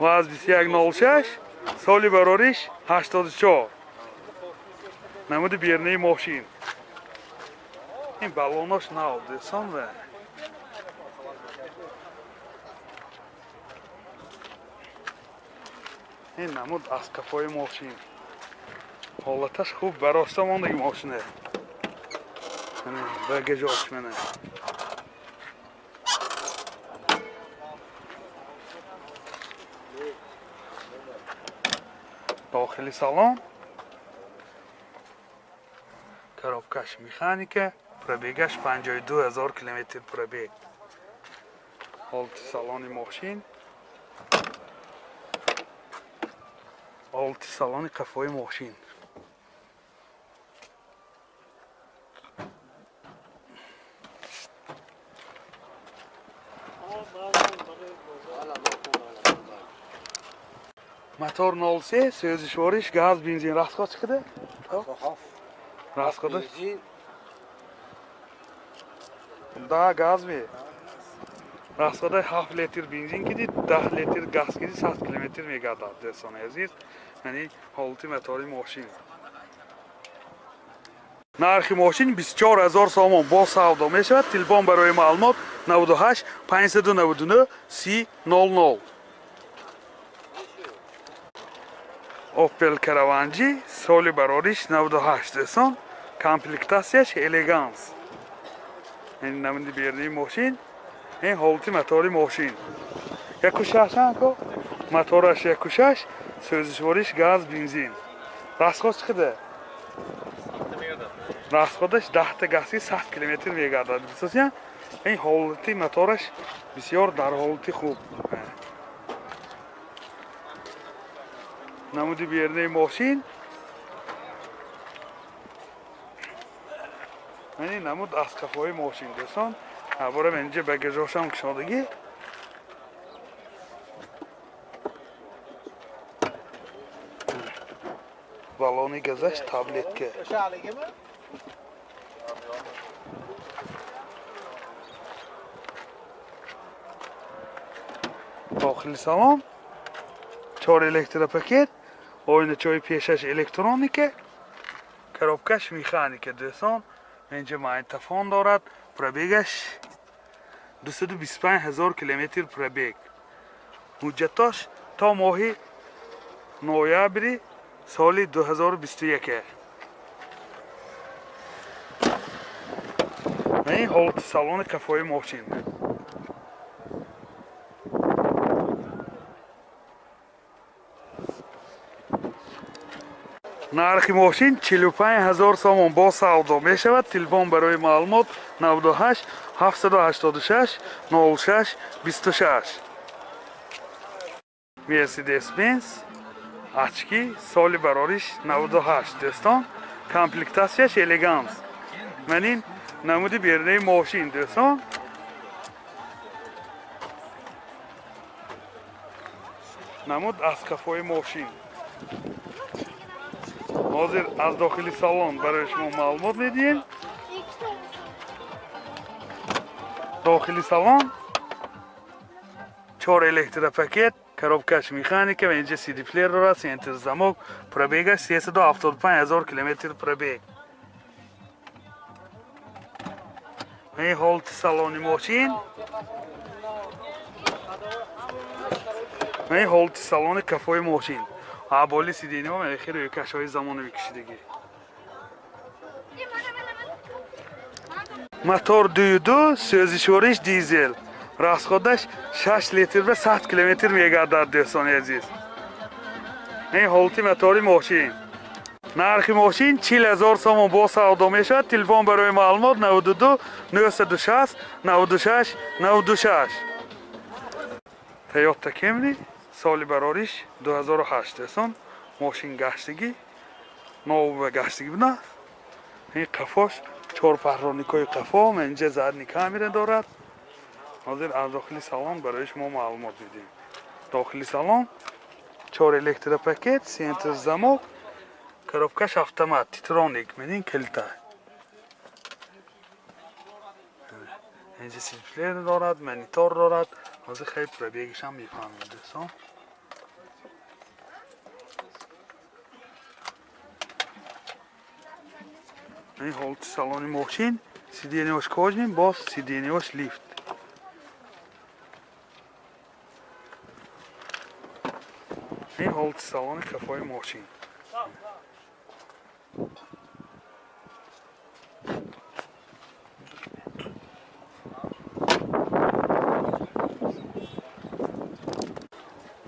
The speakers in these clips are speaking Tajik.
ВАЗ 2106, соли барориш 84. Намуди бернаи мошин. Ин баллонош нав, дӯстон ва ин намуд аз кафои мошин. Ҳолаташ хуб бароста мондаги мошине. Багажош мана. Дохили салон. Коробкаш механика, пробегаш 52 000 километр пробег. Ҳолати салони мошин. Ҳолати салони қафои мошин. Мотор 03, сӯзишвориш, газ, бензин. Расход чиқида? Расходаш? Да, газ ми. Расходаш 7 литр бензин киди, 10 литр газ киди, 100 километр мегардад, дӯстони азиз. Яъне ҳолати мотори мошин. Нархи мошин 24 000 сомон бо савдо мешавад. Телефон барои маълумот 98 599 30 00. Opel Caravan соли барориш 98, дӯстон. Комплектатсияш элеганс. Ин намуди бернаи мошин, ин ҳолати мотори мошин. 1.6 анко? Мотораш 1.6, сӯзишвориш газ, бензин. Расход чиқида? Расходаш 10 та гази 100 километр мегардад. Бисёр ин ҳолати мотораш бисёр дар ҳолати хуб. Намуди бернаи мошин. Яъне намуд аз қафои мошин, дӯстон. Борам инҷа багажошам кушодагӣ. Баллони газаш таблетка. Дохили салон 4 электропакет, оиначаҳои пешаш электроника, коробкаш механика, дӯстон. Инҷа магнитофон дорад, пробегаш 225 000 километр пробег. Ҳуҷҷатош то моҳи ноябри соли 2021. Ин ҳолати салони қафои мошин. Нархи мошин 45 000 сомон бо савдо мешавад. Телефон барои маълумот 98 786 06 26. Mercedes-Benz Ачки, соли барориш 98, дӯстон. Комплектатсияш элеганс. Ман ин намуди бернаи мошин, дӯстон. Намуд аз қафои мошин. Ҳозир аз дохили салон барои шумо маълумот медиҳем. Дохили салон 4 электропакет, коробкаш механика ва инҷа CD плеер дорад, центр замок, пробегаш 375 000 километр пробег. Ин ҳолати салони мошин. Ин ҳолати салони кафои мошин. Аболи сидениҳо хеле рӯйкашҳои замонавӣ кашидагӣ. Мотор 2.2, сӯзишвориш дизел. Расходаш 6 литр ва 100 километр мегардад, дӯстони азиз. Ин ҳолати мотори мошин. Нархи мошин 40 000 сомон бо савдо мешавад. Телефон барои маълумот 92 960 96 96. Toyota Camry соли барориш 2008, дӯстон. Мошин гаштагӣ, нов гаштагӣ будааст. Ин қафош 4 парроникҳои қафо, инҷа задни камера дорад. Ҳозир аз дохили салон барои шумо маълумот медиҳем. Дохили салон 4 электропакет, центр замок, коробкаш автомат, титроник, менин калита. Инҷа силплеер дорад, монитор дорад. Ҳозир хеле пробегашам мефаҳмем, дӯстон. Ин ҳолати салони мошин, сиденьяш кожаный, боз сиденьяш лифт. Ин ҳолати салони қафои мошин.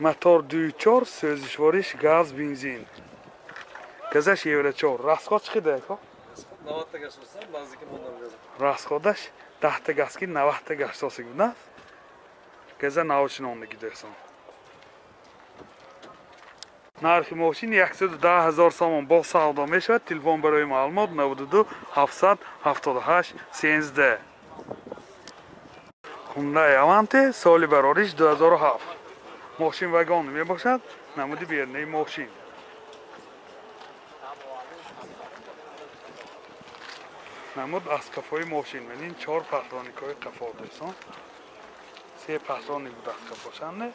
Мотор 2.4, сӯзишвориш газ, бензин. Газаш евро 4. Расход чӣ қадар ко? 90 та гашт болса, наздики мондан газа. Расходаш 10 та газ ки 90 та гашт осиг будааст. Газа навчинондагӣ дӯстон. Нархи мошин 110 000 сомон бо савдо мешавад. Телефон барои маълумот 92 778 13. Hyundai Avante соли барориш 2007. Мошин вагон мебошад, намуди бернаи мошин. Намуд аз қафои мошин. Ин 4 патроникҳои қафо дӯстон. 3 патроник буд аз қафошанда.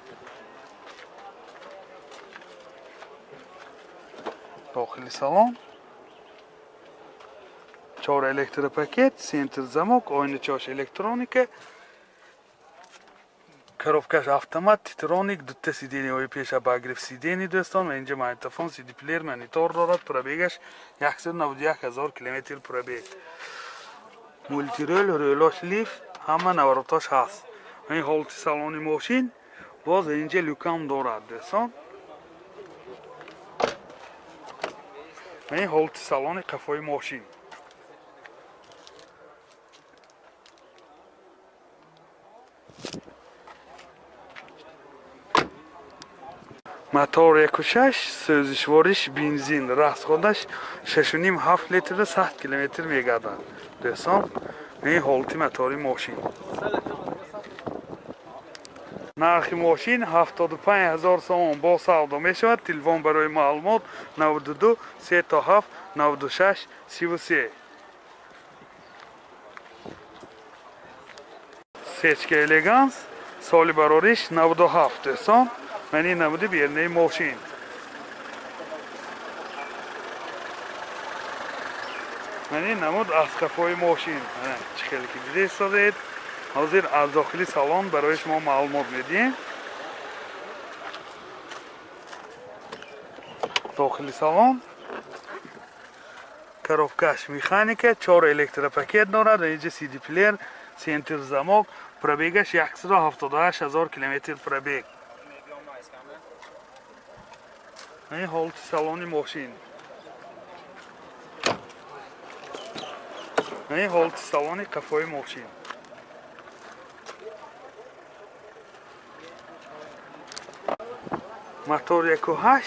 Дохили салон 4 электропакет, центр замок, ойначаш электроника, коробкаш автомат, титроник, дута сиденьяҳои пеша ба гриф сидени дӯстон ва инҷа магнитофон, CD плеер, монитор дорад. Пробегаш 191 000 километр пробег. Мултирол, рӯлош лифт, ҳама наворотош ҳаст. Ин ҳолати салони мошин, боз инҷа люкам дорад дӯстон. Ин ҳолати салони қафои мошин. Мотор 1.6, сӯзишвориш бензин, расходаш 6.5-7 литр 100 километр мегардад. Дӯстон, ин ҳолати мотори мошин. Нархи мошин 75 000 сомон бо савдо мешавад. Телефон барои маълумот 92 37 96 33. Сечка Элеганс, соли барориш 97 дӯстон. Ман ин намуди бернаи мошин. Ман ин намуд аз қафои мошин. Чӣ хеле ки дида истодед. Ҳозир аз дохили салон барои шумо маълумот медиҳем. Дохили салон коробкаш механика, 4 электропакет дорад, инҷа CD плеер, центр замок, пробегаш 178 000 километр пробег. Ин ҳолати салони мошин. Ин ҳолати салони қафои мошин. Мотор 1.8,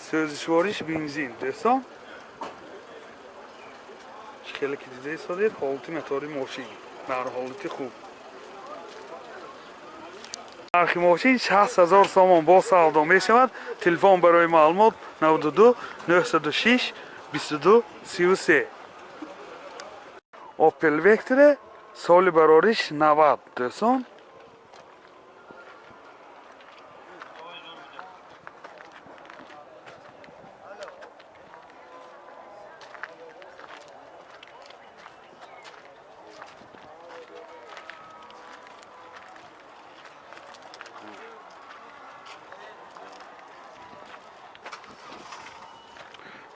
сӯзишвориш бензин дӯстон. Чӣ хеле ки дида истодед, ҳолати мотори мошин дар ҳолати хуб. Нархи мошин 60 000 сомон бо савдо мешавад. Телефон барои маълумот 92 906 22 33. Opel Vectra соли барориш 90 дӯстон.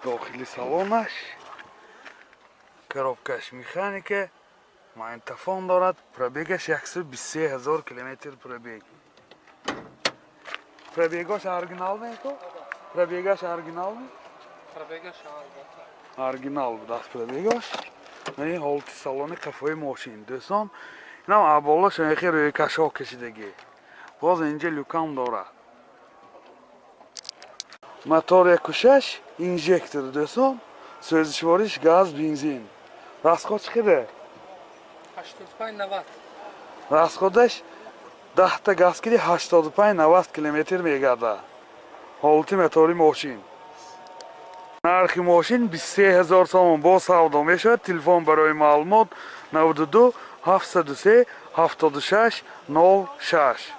Дохили салонаш коробкаш механика, магнитофон дорад, пробегаш 123 000 километр пробег. Пробегаш оригинал меко? Пробегаш оригинал ме? Пробегаш оригинал будаст пробегаш. Ин ҳолати салони қафои мошин дӯстон. Инам аболо шояхи рӯйкашҳо кашидагӣ. Боз инҷа люкам дорад. Мотор 1.6, инжектор дӯстон, сӯзишвориш газ, бензин. Расход чӣ қадар? 85-90. Расходаш 10 та газ киди 85-90 километр мегардад. Ҳолати мотори мошин. Нархи мошин 23 000 сомон бо савдо мешавад. Телефон барои маълумот 92 703 76 06.